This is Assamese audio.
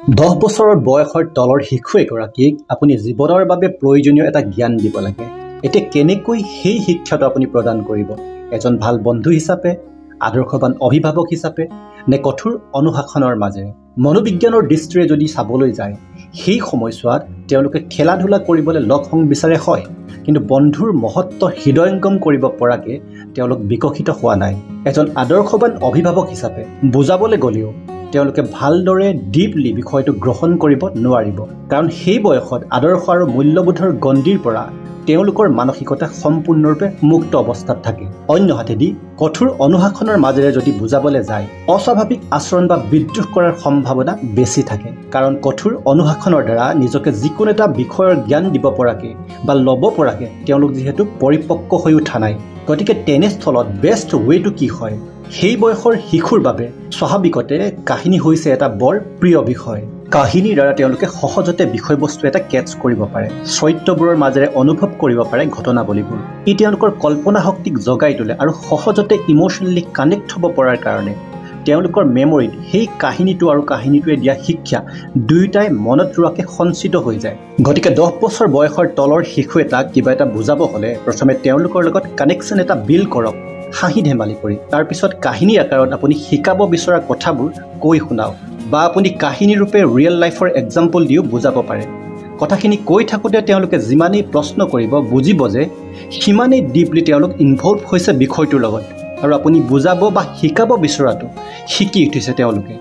10 বছৰৰ বয়সৰ তলৰ শিশু এগৰাকীক আপুনি জীৱনৰ বাবে প্ৰয়োজনীয় এটা জ্ঞান দিব লাগে। এতিয়া কেনেকৈ সেই শিক্ষাটো আপুনি প্ৰদান কৰিব? এজন ভাল বন্ধু হিচাপে, আদৰ্শৱান অভিভাৱক হিচাপে, নে কঠোৰ অনুশাসনৰ মাজেৰে? মনোবিজ্ঞানৰ দৃষ্টিৰে যদি চাবলৈ যায়, সেই সময়ছোৱাত তেওঁলোকে খেলা ধূলা কৰিবলৈ লগ সংগ বিচাৰে হয়, কিন্তু বন্ধুৰ মহত্ব হৃদয়ংগম কৰিব পৰাকৈ তেওঁলোক বিকশিত হোৱা নাই। এজন আদৰ্শৱান অভিভাৱক হিচাপে বুজাবলৈ গ'লেও তেওঁলোকে ভালদৰে ডিপলি বিষয়টো গ্ৰহণ কৰিব নোৱাৰিব, কাৰণ সেই বয়সত আদৰ্শ আৰু মূল্যবোধৰ গণ্ডিৰ পৰা তেওঁলোকৰ মানসিকতা সম্পূৰ্ণৰূপে মুক্ত অৱস্থাত থাকে। অন্যহাতেদি কঠোৰ অনুশাসনৰ মাজেৰে যদি বুজাবলৈ যায়, অস্বাভাৱিক আচৰণ বা বিদ্ৰোহ কৰাৰ সম্ভাৱনা বেছি থাকে, কাৰণ কঠোৰ অনুশাসনৰ দ্বাৰা নিজকে যিকোনো এটা বিষয়ৰ জ্ঞান দিব পৰাকৈ বা ল'ব পৰাকৈ তেওঁলোক যিহেতু পৰিপক্ক হৈ উঠা নাই। গতিকে তেনেস্থলত বেষ্ট ৱেটো কি হয়? সেই বয়সৰ শিশুৰ বাবে স্বাভাৱিকতে কাহিনী হৈছে এটা বৰ প্ৰিয় বিষয়। কাহিনীৰ দ্বাৰা তেওঁলোকে সহজতে বিষয়বস্তু এটা কেটচ কৰিব পাৰে, চৰিত্ৰবোৰৰ মাজেৰে অনুভৱ কৰিব পাৰে ঘটনাৱলীবোৰ। ই তেওঁলোকৰ কল্পনা শক্তিক জগাই তোলে আৰু সহজতে ইম'চনেলি কানেক্ট হ'ব পৰাৰ কাৰণে তেওঁলোকৰ মেমৰিত সেই কাহিনীটো আৰু কাহিনীটোৱে দিয়া শিক্ষা দুয়োটাই মনত ৰোৱাকৈ সঞ্চিত হৈ যায়। গতিকে 10 বছৰ বয়সৰ তলৰ শিশু এটাক কিবা এটা বুজাব হ'লে প্ৰথমে তেওঁলোকৰ লগত কানেকশ্যন এটা বিল্ড কৰক, হাঁহি ধেমালি কৰি। তাৰপিছত কাহিনীৰ আকাৰত আপুনি শিকাব বিচৰা কথাবোৰ কৈ শুনাওক, বা আপুনি কাহিনীৰূপে ৰিয়েল লাইফৰ এক্সাম্পল দিও বুজাব পাৰে। কথাখিনি কৈ থাকোঁতে তেওঁলোকে যিমানেই প্ৰশ্ন কৰিব, বুজিব যে সিমানেই ডিপলি তেওঁলোক ইনভল্ভ হৈছে বিষয়টোৰ লগত, আৰু আপুনি বুজাব বা শিকাব বিচৰাটো শিকি উঠিছে তেওঁলোকে।